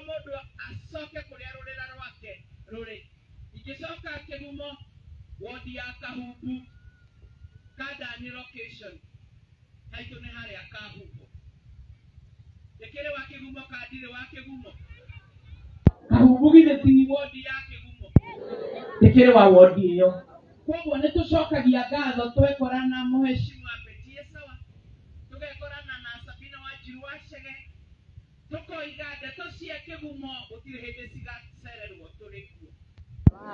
Mũndũ acoke kũrĩa rũrĩra rwake rũrĩ. Ingĩcoka Kĩgumo, wodi ya Kahumbu, Kandani location, haitũ nĩ harĩa Kahumbu. Ndĩkĩrĩ wa Kĩgumo ka ndirĩ wa Kĩgumo? Kahumbu githĩ ti wodi ya Kĩgumo? Ndĩkĩrĩ wa wodi ĩyo. Koguo nĩ tũcokagia ngatho twekorana Mheshimiwa Betty Esau, tũgekorana na Sabina Wanjiru wa Chege, tũkoiga ndeto cia Kĩgumo gũtirĩ hĩndĩ cigacererwo, tũrĩ kuo.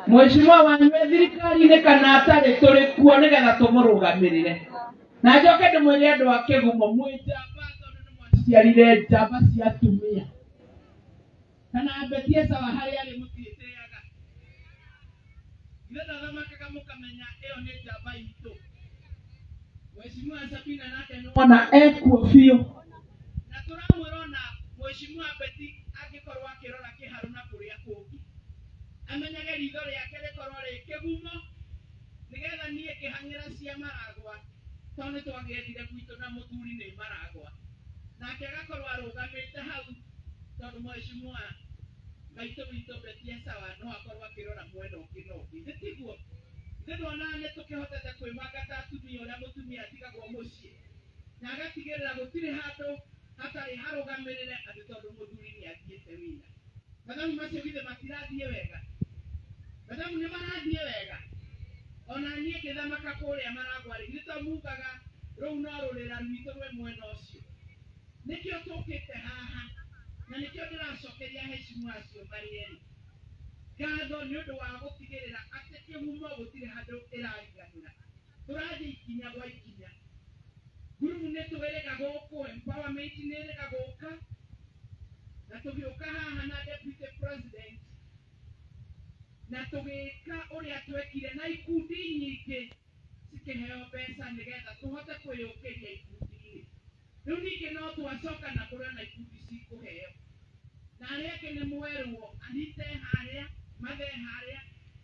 Mheshimiwa wanyu e thirikari-inĩ kana atarĩ, tũrĩ kuo nĩgetha tũmũrũgamĩrĩre. Na njoke ndĩmwĩre andũ a Kĩgumo, mwĩ njamba tondũ nĩ mwaciarire njamba cia atumia. Kana Betty Esau harĩa arĩ mũtiĩtĩaga? Ithe ndathamakaga mũkamenya ĩyo nĩ njamba itũ. Mheshimiwa Sabina nake nĩ wona ekuo biũ. Na tũramwĩra ona Mheshimiwa Betty angĩkorwo akĩrora kĩharũ na kũrĩa kũngĩ, amenyage ritho rĩake rĩkorwo rĩ Kĩgumo, nĩgetha niĩ ngĩhang'ĩra cia Maragwa, tondũ nĩ twagĩethire gwitũ na mũthuri nĩ Maragwa, nake agakorwo arũgamĩte hau, tondũ Mheshimiwa maitũ witũ Betty Esau no akorwo akĩrora mwena ũngĩ na ũngĩ. Ithe tiguo? Ithe ndonaga nĩ tũkĩhotete kwĩbanga ta atumia, ũrĩa mũtumia atigagwo mũciĩ na agatigĩrĩra gũtirĩ handũ hatarĩ harũgamĩrĩre atĩ tondũ mũthuri nĩ athiĩte wĩra. Mathabu macio githĩ matirathiĩ wega? Mathabu nĩ marathiĩ wega. Ona niĩ ngĩthamaka kũrĩa Maragwa rĩ, githĩ to mugaga rũu no rũrĩra rwitũ rwĩ mwena ũcio? Nĩkĩo tũkĩte haha na nĩkĩo ndĩracokeria heshimu acio marĩ erĩ ngatho nĩ ũndũ wa gũtigĩrĩra atĩ Kĩgumo gũtirĩ handũ ĩrariganĩra. Tũrathiĩ ikinya gwa ikinya. Ngurubu nĩ twĩrĩga gũkũ, empowerment nĩ ĩrĩga gũka, na tũgĩũka haha na deputy president na tũgĩka ũrĩa twekire na ikundi nyingĩ cikĩheo mbeca nĩgetha tũhote kwĩyũkĩria ikundi-inĩ. Rĩu ningĩ no twacoka na kũrĩ ona ikundi cikũheo, na arĩa angĩ nĩ mwerwo anite harĩa mathe harĩa,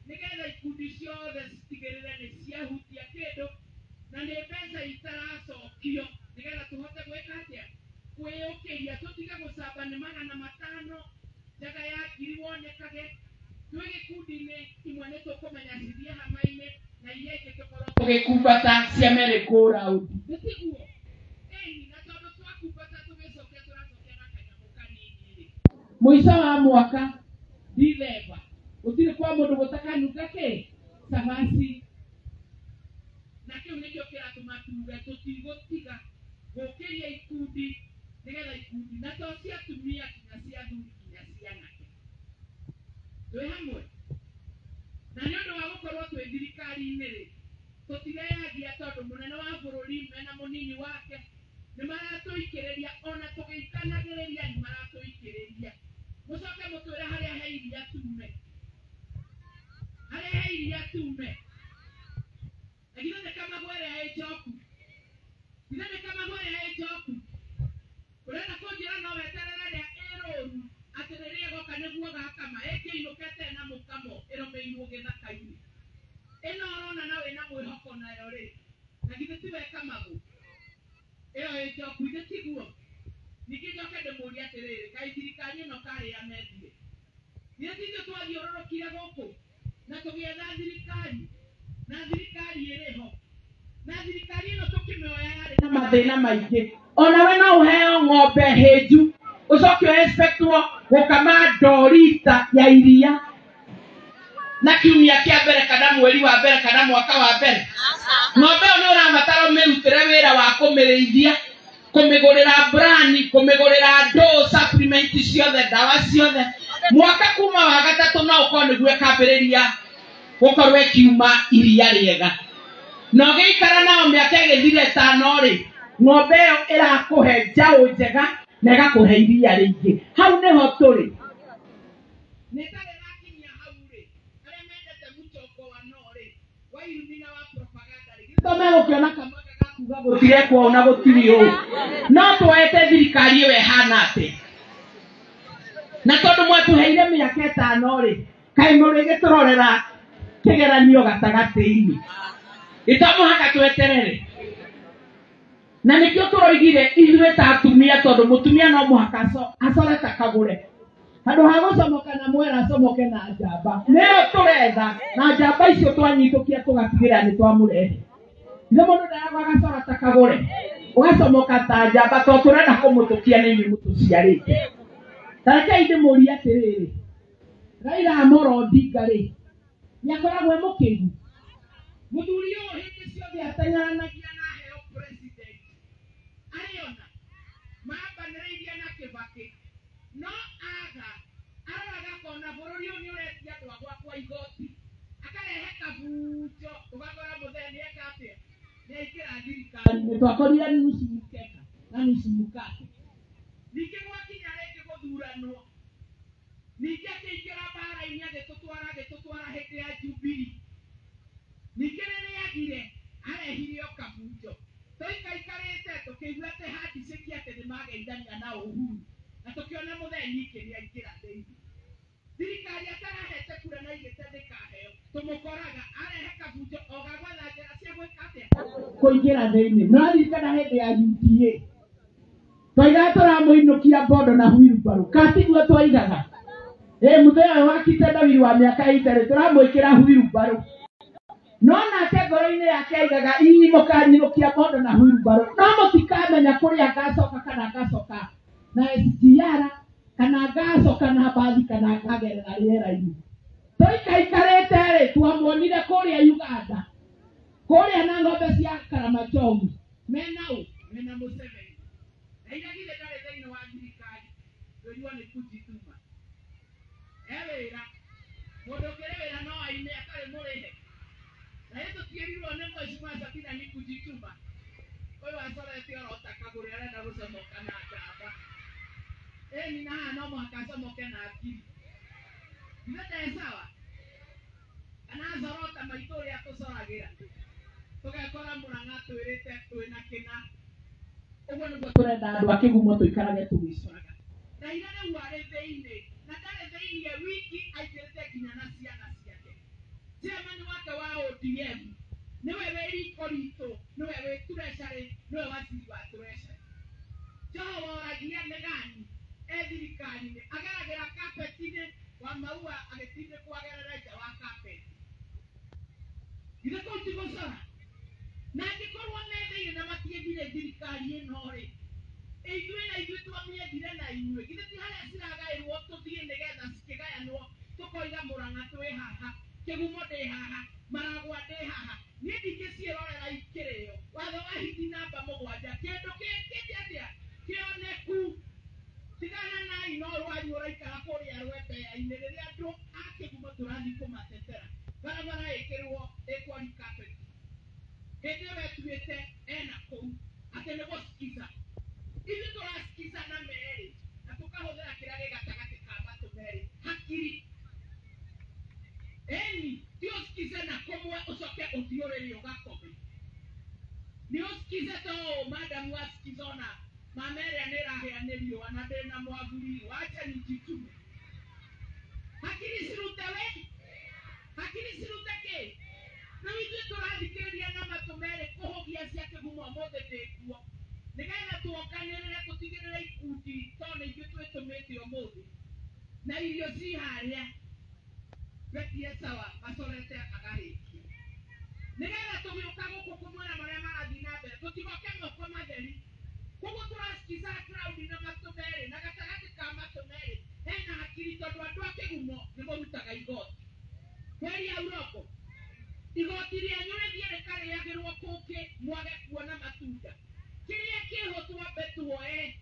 nĩgetha ikundi ciothe citigĩrĩre nĩ ciahutia kĩndũ na nĩ mbeca itaracokio, nĩgetha tũhote gwĩka atĩa? Kwĩyũkĩria, tũtige gũcamba nĩ 500 njaga ya ngiri wonekage. Twĩ gĩkundi-inĩ imwe nĩ tũkũmenya cithiĩ hama-inĩ na iria ingĩ tũkorwo tũgĩkumbata cia merĩ go round. Nĩ tiguo? Ĩni, na tondũ twakumbata tũgĩcokia tũracokia na kanyamũ kanini rĩ, mũico wa mwaka Dithemba gũtirĩ kwa mũndũ gũtakanunga kĩ cabaci. Na kĩu nĩkĩo kĩratũma tuge tũtigũtiga gũkĩria ikundi, nĩgetha ikundi na to cia atumia, nginya cia athuri, nginya cia anake, twĩ hamwe. Na nĩ ũndũ wa gũkorwo twĩ thirikari-inĩ rĩ, tũtireyagia, tondũ mũnene wa bũrũri mena mũnini wake nĩ maratũikĩrĩria. Ona tũgĩikanagĩrĩria nĩ maratũikĩrĩria. Mũcoke mũtwĩre harĩa he iria tume, harĩa he iria tume. Na githĩ nĩ Kamagũ ĩrĩa ĩ njoku? Githĩ nĩ Kamagũ ĩrĩa ĩ njoku? Ũrenda kũnjĩra no weterere ĩrĩa ĩ rũru atĩ rĩrĩa ĩgoka nĩguo gakama ĩngĩinũka ĩtarĩ na mũkamo ĩrũmĩirwo gĩthaka-inĩ ĩno ũrona na wĩna mwĩhoko nayo rĩ? Na githĩ tiwe Kamagũ ĩyo ĩ njoku? Ithe tiguo? Ningĩ njoke ndĩmũrie atĩrĩrĩ, kaĩ thirikari ĩno karĩ yamethire? Githĩ ti ithuĩ twathiũrũrũkire gũkũ na tũgĩetha thirikari, na thirikari ĩrĩ ho? Na thirikari ĩno tũkĩmĩoya yarĩ na mathĩna maingĩ. Onawe no ũheo ng'ombe hĩnju ũcoke ũexpectwo gũkama ndoo rita ya iria na kiumia kĩa mbere kana mweri wa mbere kana mwaka wa mbere. Ng'ombe ĩyo nĩ ũrabatara ũmĩrutĩre wĩra wa kũmĩrĩithia, kũmĩgũrĩra brani, kũmĩgũrĩra ndũũ, supplement ciothe, ndawa ciothe. Mwaka kuma wa gatatũ no ũkorwo nĩguo ĩkambĩrĩria gũkorwo ĩkiuma iria rĩega. Na ũgĩikara nao mĩaka ĩgĩthira ĩtano rĩ, ng'ombe ĩyo ĩrakũhe njaũ njega na ĩgakũhe iria rĩingĩ. Hau nĩho tũrĩ. Nĩ tarĩ rakinyia hau rĩ, arĩa mendete mũchongo wa no rĩ, wa irumi na wa propaganda rĩ, githĩ to megũkĩona kamweke ga kuga gũtirekwo ũũ na gũtirĩ ũũ? No tuoete thirikari ĩyo ĩhana atĩa? Na tondũ mwatũheire mĩaka ĩtano rĩ, kaĩ mũrĩgĩtũrorera kĩgeranio gatagatĩ-inĩ? Ĩto mũhaka tweterere. Na nĩkĩo tũroigire ithuĩ ta atumia, tondũ mũtumia no mũhaka acore ta kagũre. Handũ ha gũcomoka na mwera acomoke na njamba. Nĩyo tũretha na njamba icio twanyitũkia tũgatigĩrĩra nĩ twamũrehe. Ithe mũndũ ndaragwa agacora ta kagũre. Ũgacomoka ta njamba tondũ tũrenda kũmũtũkia nĩ inyuĩ mũtũciarĩte. Ta rekei ndĩmũrie atĩrĩrĩ, Raila Amolo Odinga rĩ, nĩakoragwo e mũkĩgu? Mũthuri ũyũ hĩndĩ ciothe ateng'eranagia na aheo president. Arĩ ona mambanĩrĩirie na Kĩbakĩ, no aga aroraga akona bũrũri ũyũ nĩ ũretia andũ a gwakwa igoti, akarehe kabunjo, ũgakora mũthee nĩeka atĩa, nĩaingĩra thirikari-inĩ. Twakorire nusu mkeka na nusu mkate. Ningĩ gwakinya rĩngĩ gũthuranwo, ningĩ akĩingĩra mbara-inĩ agĩtũtwara agĩtũtwara hĩndĩ ya Jubilee. Ningĩ rĩrĩa agire arehire o kabunjo. Tũikaikarĩte tũkĩigua atĩ handicĩki atĩ nĩ mageithania na Uhuru, na tũkĩona mũthee ningĩ nĩ aingĩra thĩinĩ. Thirikari atarahete kura na aigĩte ndĩkaheo, tũmũkoraga arehe kabunjo o ga gwetha njĩra cia gwĩka atĩa, kũingĩra thĩinĩ. No ririkana hĩndĩ ya UDA twaigaga tũramũinũkia mbondo na wheelbarrow, katiguo twaigaga. Ĩ mũthee ũyũ wa kitendawiri wa mĩaka ĩtarĩ tũramwĩkĩra wheelbarrow. No nake ngoro-inĩ yake aigaga ii mũkanyinũkia mbondo na wheelbarrow, no mũtikamenya kũrĩa ngacoka kana ngacoka na SGR kana ngacoka na mbathi kana ngagerera rĩera-inĩ. Tũikaikarĩte rĩ, twamuonire kũrĩa Uganda, kũrĩa na ng'ombe cia Karamajong, mena ũ? Mena Museveni. Na ira githĩ ndarĩ thĩinĩ wa thirikari, twĩrirwo nĩ kujituma. E wĩra, mũndũ ũkĩrĩ wĩra no aime atarĩ mũrĩhe. Na ĩ tũtiĩrirwo nĩ Mheshimiwa Sabina ni kujituma. Ũyũ acorete orota kagũrĩ arenda gũcomoka na njamba. Ĩni na haha no mũhaka acomoke na ngiri. Githĩ nde sawa? Kana acorota maitũ ũrĩa tũcoragĩra. Tũgekora Mũrang'a twĩrĩte twĩna kĩna. Ũguo nĩguo tũrenda andũ a Kĩgumo tũikarage tũgĩcoraga. Raila rĩu arĩ thĩinĩ, na ndarĩ thĩinĩ e wiki, aingĩrĩte nginya na ciana ciake. Chairman wake wa ODM nĩwe wĩ riko ritũ, nĩwe wĩ treasury, nĩwe waziri wa treasury. Joho woragia nĩ gani e thirikari-inĩ, ageragĩra carpet-inĩ wa maua agĩtindĩkwo agerere nja wa carpet. Githĩ kũu ti gũcora? Na angĩkorwo me thĩinĩ na matiethire thirikari ĩno rĩ, ithuĩ na ithuĩ twamĩethire na inyuĩ, githĩ ti harĩa ciragaĩrwo tũthiĩ nĩgetha cikĩgayanwo tũkoiga Mũrang'a twĩ haha, Kĩgumo ndĩ haha, Maragwa ndĩ haha. Niĩ ndingĩciĩrorera ikĩrĩo. Watho wa hiti namba mũgwanja, kĩndũ kĩkĩte atĩa kĩoneku. Tigana nai no rwanyu ũraikara kũrĩa rwembea-inĩ rĩrĩa andũ a Kĩgumo tũrathiĩ kũmatetera. Barabara ĩkĩrwo ĩkwo carpet. Hĩndĩ ĩyo etuĩte ena kũu atĩ nĩ gũcikiza. Ithuĩ tũracikiza na merĩ na tũkahũthĩra kĩrĩa gĩ gatagatĩ ka matũ merĩ, hakiri. Ĩni, ti ũcikize na kũmwe ũcoke ũthiĩ ũrĩrĩ ũgakome. Nĩ ũcikize ta ũũ madamu acikiza ona mama ĩrĩa nĩ ĩrahĩa nĩ riũa na ndĩna mwaguri, wacha nijitume. Hakiri cirute we? Hakiri cirute kĩ? Rĩu ithuĩ tũrathikĩrĩria na matũ merĩ kũhũgia cia Kĩgumo ũmũthĩ ndĩkuo. Nĩgetha tuokanĩrĩre tũtigĩrĩre ikundi tondũ nĩ ithuĩ twĩtũmĩte ũmũthĩ. Na irio ci harĩa. Betie sawa acorete akarĩkia. Nĩgetha tũgĩũka gũkũ kũmwĩra marĩa marathiĩ na mbere, tũtigoke moko matheri. Koguo tũracikiza crowd na matũ merĩ, na gatagatĩ ka matũ merĩ hena hakiri tondũ andũ a Kĩgumo nĩ mũrutaga igoti. Kweli au urongo? Igoti rĩanyu rĩthiĩ rĩkarĩagĩrwo kũngĩ mwage kuona matunda. Kĩrĩa kĩho twambe tuoe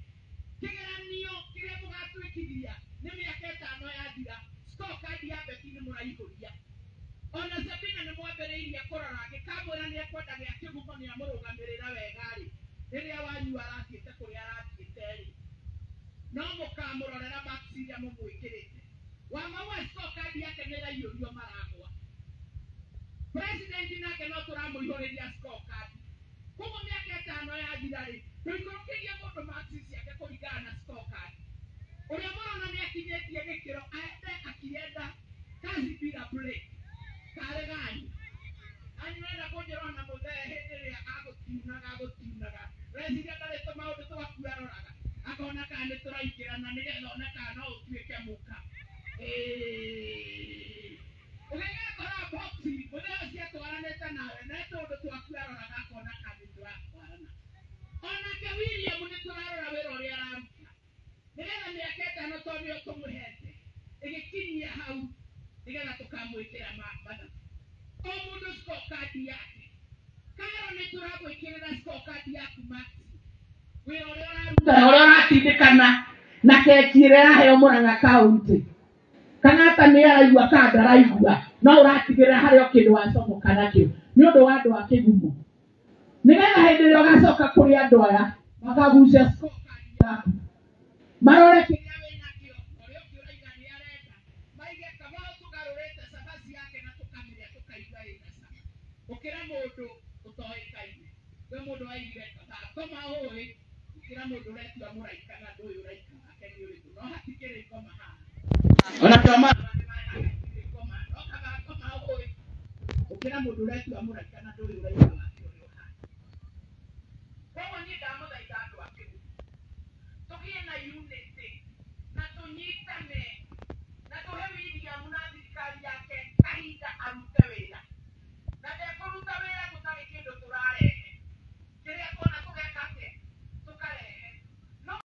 kĩgeranio kĩrĩa mũgatwĩkithia nĩ mĩaka ĩtano yathira, scorecard ya Beti nĩ mũraihũria. Ona Sabina nĩ mwambĩrĩirie kũrora angĩkamwĩra nĩ ekwenda gĩa Kĩgumo nĩ amũrũgamĩrĩra wega rĩ, rĩrĩa wanyu arathiĩte kũrĩa arathiĩte rĩ, no mũkamũrorera marks iria mũmwĩkĩrĩte. Wa Maua scorecard yake nĩ ĩraiyũrio maragwa. President nake no tũramũihũrĩria scorecard. Koguo mĩaka ĩtano yathira rĩ, tũikũrũkĩrie mũndũ marks ciake kũringana na scorecard. Ũrĩa mũrona nĩ akinyĩtie gĩkĩro aende akienda kazi bila break. Karĩ ganyu. Anyu enda kũnjĩra ona mũthee hĩndĩ ĩrĩa agũtiunaga agũtiunaga. Reciria ndarĩ tũmaũndũ twaku aroraga. Akona kana nĩ tũraingĩrana nĩgetha one kana no ũtuĩke mũka. Ũgĩgakora boxi mũthenya ũcio atwaranĩte nawe na tũndũ twaku aroraga akona kana nĩ tũratwarana. Onake William nĩ tũrarora wĩra ũrĩa araruta nĩgetha mĩaka 5 tondũ nĩyo tũmũhete ĩgĩkinyia hau nĩgetha tũkamwĩkĩra mathabu. O mũndũ scorecard yake. Karo nĩ tũragwĩkĩrĩra scorecard yaku Maxi. Wĩra ũrĩa ũraruta na ũrĩa ũratindĩkana na keki ĩrĩa ĩraheo Murang'a County. Kana ata nĩ araigua kana ndaraigua, no ũratigĩrĩra harĩ o kĩndũ wacomoka nakĩo nĩ ũndũ wa andũ a Kĩgumo. Nĩgetha hĩndĩ ĩrĩa ũgacoka kũrĩ andũ aya makagucia scorecard yaku, marore kĩrĩa wĩnakĩo, ũrĩa ũngĩ ũraiga nĩ arenda, maige Kamau tũgarũrĩte cabaci yake na tũkamĩrĩa tũkaigua ĩna cama. Gũkĩra mũndũ ũtoĩkaine. Kwĩ mũndũ waigire kaba ngoma ũĩ, gũkĩra mũndũ ũretua mũraika na ndũĩ ũraika wake nĩ ũrĩkũ. No hatikĩrĩ ngoma haha. Ona andũ a Maraba nĩ marĩ haha hatikĩrĩ ngoma, no kaba ngoma ũĩ, gũkĩra mũndũ ũretua mũraika na ndũĩ ũraika wake ũrĩa ũhana. Koguo niĩ ndamũthaitha andũ a Kĩgumo, tũgĩe na unity.